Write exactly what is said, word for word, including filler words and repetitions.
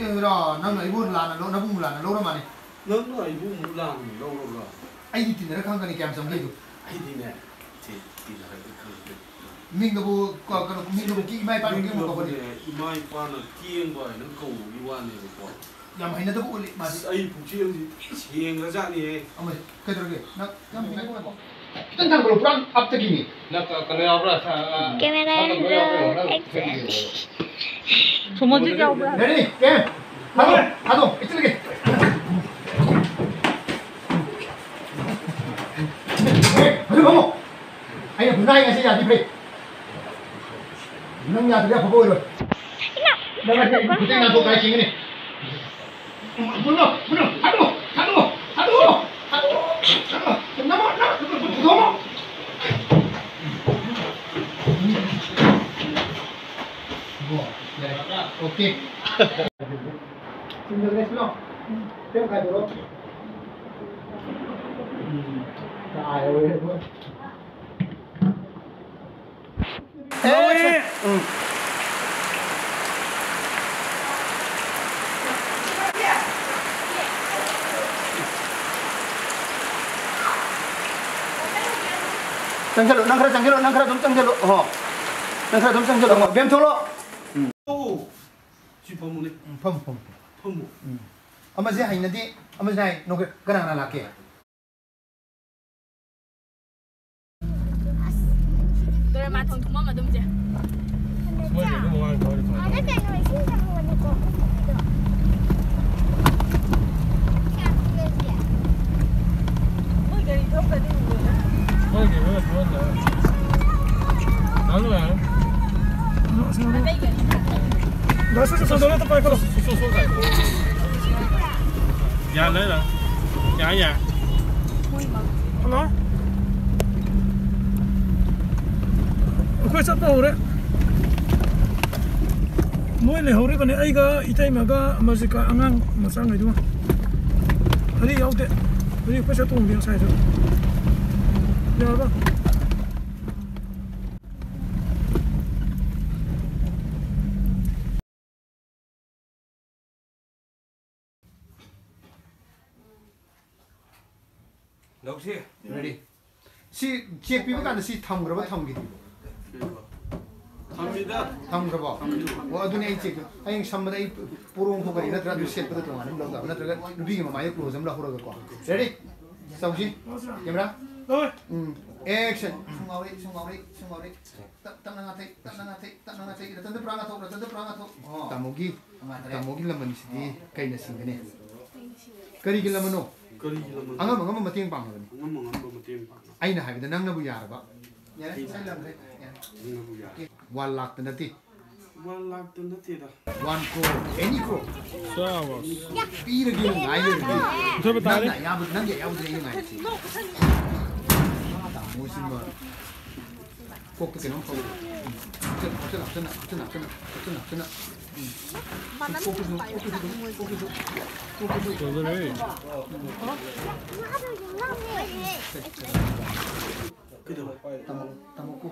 ꯔꯣ, ꯅꯪꯅ ꯑꯩꯕꯨ ꯂꯥꯟꯅ ꯂꯧ-, ꯅꯕꯨꯡꯕꯨ ꯂꯥꯟꯅ ꯂꯧꯔ ꯃꯥꯜꯂꯦ꯫ ꯅꯪꯅ ꯑꯩꯕꯨ ꯑꯃꯨꯛ ꯂꯥꯟꯅ ꯂꯧꯔꯕ꯭ꯔꯥ? ꯑꯩꯗꯤ ꯇꯤꯟꯅꯔ ꯈꯪꯒꯅꯤ ꯀꯌꯥꯝ ꯆꯝꯒꯦꯗꯣ꯫ ꯑꯩꯗꯤꯅꯦ, ꯁꯤ ꯇꯤꯟꯅꯔꯒ ꯈꯪꯒꯅꯤ꯫ ꯃꯤꯡꯗꯕꯨ ꯀ-, ꯀꯩꯅꯣ, ꯃꯤꯡꯗꯕꯨ ꯀꯤ-, ꯏꯃꯥ ꯏꯄꯥꯅ ꯀꯤꯕ ꯀꯧꯕꯅꯦ꯫ ꯃꯤꯡꯗꯕꯨꯅꯦ, ꯏꯃꯥ ꯏꯄꯥꯅ ꯀꯦꯡꯕ ꯍꯥꯏꯅ ꯀꯧꯕꯒꯤ ꯋꯥꯅꯦꯕꯀꯣ꯫ ꯌꯥꯝ ꯍꯩꯅꯗꯕ ꯎꯠꯂꯤ ꯃꯥꯗꯤ꯫ ꯑꯁ, ꯑꯩ ꯄꯨꯛꯆꯦꯜꯁꯤ ꯊꯤ ꯁꯦꯡꯈ꯭ꯔꯖꯥꯠꯅꯤꯍꯦ꯫ ꯑꯃ, ꯀꯩꯗꯧꯔꯒꯦ? ꯅꯪ ꯌꯥꯝ ꯍꯩꯅꯗꯕ ꯎꯠꯂꯤ꯫ ꯈꯤꯇꯪ ꯊꯥꯡꯒꯠꯂꯣ, ꯄꯨꯔꯥ ꯑꯞꯇꯒꯤꯅꯤ꯫ ꯅꯪ ꯀ-, ꯀꯩꯅꯣ ꯌꯥꯎꯕ꯭ꯔꯥ? ꯁꯥ-, ꯀꯦꯃꯦꯔꯥ ꯁꯥ-, ꯀꯩꯅꯣ ꯌꯥꯎꯕ꯭ꯔꯥ? ꯅꯪ action. ꯁꯣꯃꯣꯔꯖꯤꯠ ꯌꯥꯎꯕ꯭ꯔꯥ? Ready, cam. ꯊꯥꯗꯣꯛ, ꯊꯥꯗꯣꯛ, ꯏꯆꯤꯜꯂꯒꯦ꯫ ꯑꯦ, ꯍꯧꯖꯤꯛ ꯐꯝꯃꯣ꯫ ꯑꯩꯅ ꯈꯨꯟꯗꯥ ꯍꯥꯏ ꯉꯁꯤ ꯌꯥꯗꯤ ꯐꯩ꯫ ꯅꯪ ꯌꯥꯗ꯭ꯔꯗꯤ ꯑꯐꯕ ꯑꯣꯏꯔꯣꯏ꯫ ꯅꯪ ꯉꯁꯤ ꯑꯩ ꯈꯨꯠꯇꯩ ꯅꯥꯟꯊꯣꯛ ꯀꯥꯏ ꯁꯤꯡꯒꯅꯤ꯫ ꯃꯨꯟꯅꯣ, ꯃꯨꯟꯅꯣ, ꯊꯥꯗꯣꯛꯑꯣ, ꯊꯥꯗꯣꯛꯑꯣ, ꯊꯥꯗꯣꯛꯑꯣ, ꯊꯥꯗꯣꯛꯑꯣ, ꯊꯥꯗꯣꯛꯑꯣ꯫ ꯅꯝꯃꯣ, ꯅꯝꯃꯣ, ꯄꯨꯊꯣꯛꯑꯣ꯫ ꯑꯣ, ꯌꯥꯔꯦ꯫ OK꯫ ꯆꯤꯡꯗ ꯂꯦꯞꯁꯤꯜꯂꯣ꯫ ꯁꯦꯝ ꯈꯥꯏꯗꯣꯔꯣ꯫ ꯎꯝ꯫ ꯇꯥꯔꯦ꯫ ꯑꯦ! ꯎꯝ꯫ ꯆꯪꯁꯤꯜꯂꯨ, ꯅꯪ ꯈꯔ ꯆꯪꯁꯤꯜꯂꯨ, ꯅꯪ ꯈꯔ ꯑꯗꯨꯝ ꯆꯪꯁꯤꯜꯂꯨ꯫ ꯑꯣ꯫ ꯅꯪ ꯈꯔ ꯑꯗꯨꯝ ꯆꯪꯁꯤꯜꯂꯨ꯫ ꯑꯣ, ꯕꯦꯝ ꯊꯣꯛꯂꯛꯑꯣ꯫ ꯎꯝ꯫ ꯑꯣ꯫ ꯁꯤ ꯐꯝꯃꯨꯅꯦ꯫ ꯎꯝ, ꯐꯝꯃꯨ, ꯐꯝꯃꯨ꯫ ꯐꯝꯃꯨ꯫ ꯎꯝ꯫ ꯑꯃꯁꯦ ꯍꯩꯅꯗꯦ, ꯑꯃꯁꯦ ꯍꯥꯏ, ꯅꯣꯛꯀꯦ-, ꯀꯅꯥ ꯀꯅꯥ ꯂꯥꯛꯀꯦ? ꯗꯣꯔꯦꯃꯥ ꯊꯣꯡ ꯊꯨꯝꯃꯝ ꯑꯗꯨꯝꯁꯦ꯫ ꯃꯣꯏꯗꯤ ꯑꯗꯨꯝ ꯃꯃꯥꯡ ꯊꯧꯔꯤ ꯊꯧꯔꯤ꯫ ꯑꯥꯗ ꯀꯩꯅꯣ ꯏꯁꯤꯡ ꯆꯪꯍꯧꯕꯅꯤꯀꯣ, ꯄꯨꯈ꯭ꯔꯤꯗꯣ꯫ ꯀꯌꯥꯝ ꯀꯨꯏꯔꯒꯦ? ꯃꯣꯏ ꯒꯥꯔꯤ ꯊꯧꯈ꯭ꯔꯗꯤ ꯎꯔꯣꯏꯗ꯫ ꯃꯣꯏ ꯒꯥꯔꯤ ꯊꯧꯈ꯭ꯔꯗꯤ ꯎꯔꯣꯏꯗ꯫ ꯅꯍꯥꯟ ꯅꯨꯡꯉꯥꯏꯔꯦ꯫ ꯃꯩꯇꯩ ꯒꯥꯔꯤ ꯊꯧꯈ꯭ꯔꯗꯤ꯫ ꯗꯥ ꯁꯨ ꯁꯨ ꯁꯣ ꯁꯣ ꯇ ꯄꯥꯏꯈꯠꯂꯣ꯫ ꯁꯣ ꯁꯣ ꯁꯣ ꯇ꯫ ꯌꯥ ꯂꯩꯔ꯫ ꯌꯥ ꯌꯥ꯫ ꯍꯜꯂꯣ꯫ ꯑꯩꯈꯣꯏ ꯆꯠꯄ ꯍꯧꯔꯦ꯫ ꯃꯣꯏ ꯂꯩꯍꯧꯔꯤꯕꯅꯤ, ꯑꯩꯒ ꯏꯇꯩꯃꯒ ꯑꯃꯔꯖꯤꯠꯀ, ꯑꯉꯥꯡ ꯃꯆꯥꯉꯩꯗꯨꯒ꯫ ꯑꯅꯤ ꯌꯥꯎꯗꯦ꯫ ꯑꯅꯤ ꯑꯩꯈꯣꯏ ꯆꯠꯄ ꯍꯧꯔꯦ ꯉꯁꯥꯏꯗꯣ꯫ ꯌꯥꯔꯕ? ꯂꯧꯁꯤ꯫ Ready? ꯁꯤ ꯆꯦꯛ ꯄꯤꯕ ꯀꯥꯟꯗ ꯁꯤ ꯊꯝꯈ꯭ꯔꯕ, ꯊꯝꯈꯤꯗ꯭ꯔꯤꯕꯣ? ꯊꯝꯃꯤꯗ꯫ ꯊꯝꯈ꯭ꯔꯕꯣ? ꯊꯝꯃꯤ꯫ ꯑꯣ, ꯑꯗꯨꯅꯦ ꯑꯩ ꯆꯦꯛ, ꯍꯌꯦꯡ ꯁꯝꯕꯗ ꯑꯩ ꯄꯣꯔꯣꯝ ꯈꯣꯠꯀꯅꯤ ꯅꯠꯇ꯭ꯔꯥ? ꯑꯗꯨ ꯁꯦꯠꯄꯗ ꯇꯣꯉꯥꯟꯅ ꯑꯃ ꯂꯧ ꯇꯥꯕ, ꯅꯠꯇ꯭ꯔꯒ ꯅꯨꯄꯤꯒꯤ ꯃꯃꯥꯏꯗ close ꯑꯃ ꯂꯧꯍꯧꯔꯒꯀꯣ꯫ Ready? ꯆꯧꯁꯤ꯫ Camera? ꯎꯝ, action꯫ ꯁꯨꯝ ꯉꯥꯎꯔꯛꯏ, ꯁꯨꯝ ꯉꯥꯎꯔꯛꯏ, ꯁꯨꯝ ꯉꯥꯎꯔꯛꯏ꯫ ꯇꯞ-, ꯇꯞꯅ ꯉꯥꯊꯩ, ꯇꯞꯅ ꯉꯥꯊꯩ, ꯇꯞꯅ ꯉꯥꯊꯩ꯫ ꯔꯇꯟꯗ ꯄꯨꯔꯥ ꯉꯥꯊꯣꯛ, ꯔꯇꯟꯗ ꯄꯨꯔꯥ ꯉꯥꯊꯣꯛ꯫ ꯑꯣ꯫ ꯇꯥꯃꯣꯒꯤ, ꯅꯨꯡꯉꯥꯏꯇ꯭ꯔꯦ꯫ ꯇꯥꯃꯣꯒꯤ ꯂꯃꯟꯁꯤꯗꯤ ꯀꯩꯅ ꯁꯤꯡꯒꯅꯤ? ꯀꯔꯤꯒꯤ ꯂꯃꯟꯅꯣ? ꯀꯔꯤꯒꯤ ꯂꯃꯟꯅꯣ? ꯑꯉꯝ ꯑꯉꯝꯕ ꯃꯇꯦꯡ ꯄꯥꯡꯂꯕꯅꯤ꯫ ꯑꯉꯝ ꯑꯉꯝꯕ ꯃꯇꯦꯡ ꯄꯥꯡꯅꯕ꯫ ꯑꯩꯅ ꯍꯥꯏꯕꯗ ꯅꯪꯅꯕꯨ ꯌꯥꯔꯕ? ꯌꯥꯔꯦ, ꯏꯁꯩ ꯂꯪꯈ꯭ꯔꯦ꯫ ꯌꯥꯔꯦ꯫ ꯅꯪꯅꯕꯨ ꯌꯥꯔꯦ꯫ One ꯂꯥꯛꯇ ꯅꯠꯇꯦ꯫ One ꯂꯥꯛꯇ ꯅꯠꯇꯦꯗ꯫ One crore, any crore꯫ ꯁꯥꯕꯥꯁ꯫ ꯄꯤꯔꯒꯦ ꯉꯥꯏ ꯂꯩꯔꯒꯦ꯫ ꯃꯨꯊꯠꯄ ꯇꯥꯔꯦ꯫ ꯅꯪꯅ ꯑꯌꯥꯕ, ꯅꯪꯒꯤ ꯑꯌꯥꯕꯗꯨꯅꯦ ꯑꯩꯅ ꯉꯥꯏꯔꯤꯁꯦ꯫ ꯇꯥꯃꯣꯁꯤꯃ꯫ ꯀꯣꯛꯇ ꯀꯩꯅꯣꯝ ꯐꯥꯎꯏ꯫ ꯍꯥꯞꯆꯤꯜꯂꯣ, ꯍꯥꯞꯆꯤꯜꯂꯣ, ꯍꯥꯞꯆꯤꯜꯂꯣ, ꯍꯥꯞꯆꯤꯜꯂꯣ, ꯍꯥꯞꯆꯤꯜꯂꯣ, ꯍꯥꯞꯆꯤꯜꯂꯣ, ꯍꯥꯞꯆꯤꯜꯂꯣ꯫ ꯎꯝ꯫ ꯀꯣꯛꯇꯁꯨ, ꯀꯣꯛꯇꯁꯨ ꯑꯗꯨꯝ, ꯀꯣꯛꯇꯁꯨ, ꯀꯣꯛꯇꯁꯨ꯫ ꯀꯩꯗꯧꯔꯦ? ꯀꯩꯗꯧꯔꯦ? ꯇꯥꯃꯣ, ꯇꯥꯃꯣ, ꯀꯣꯛ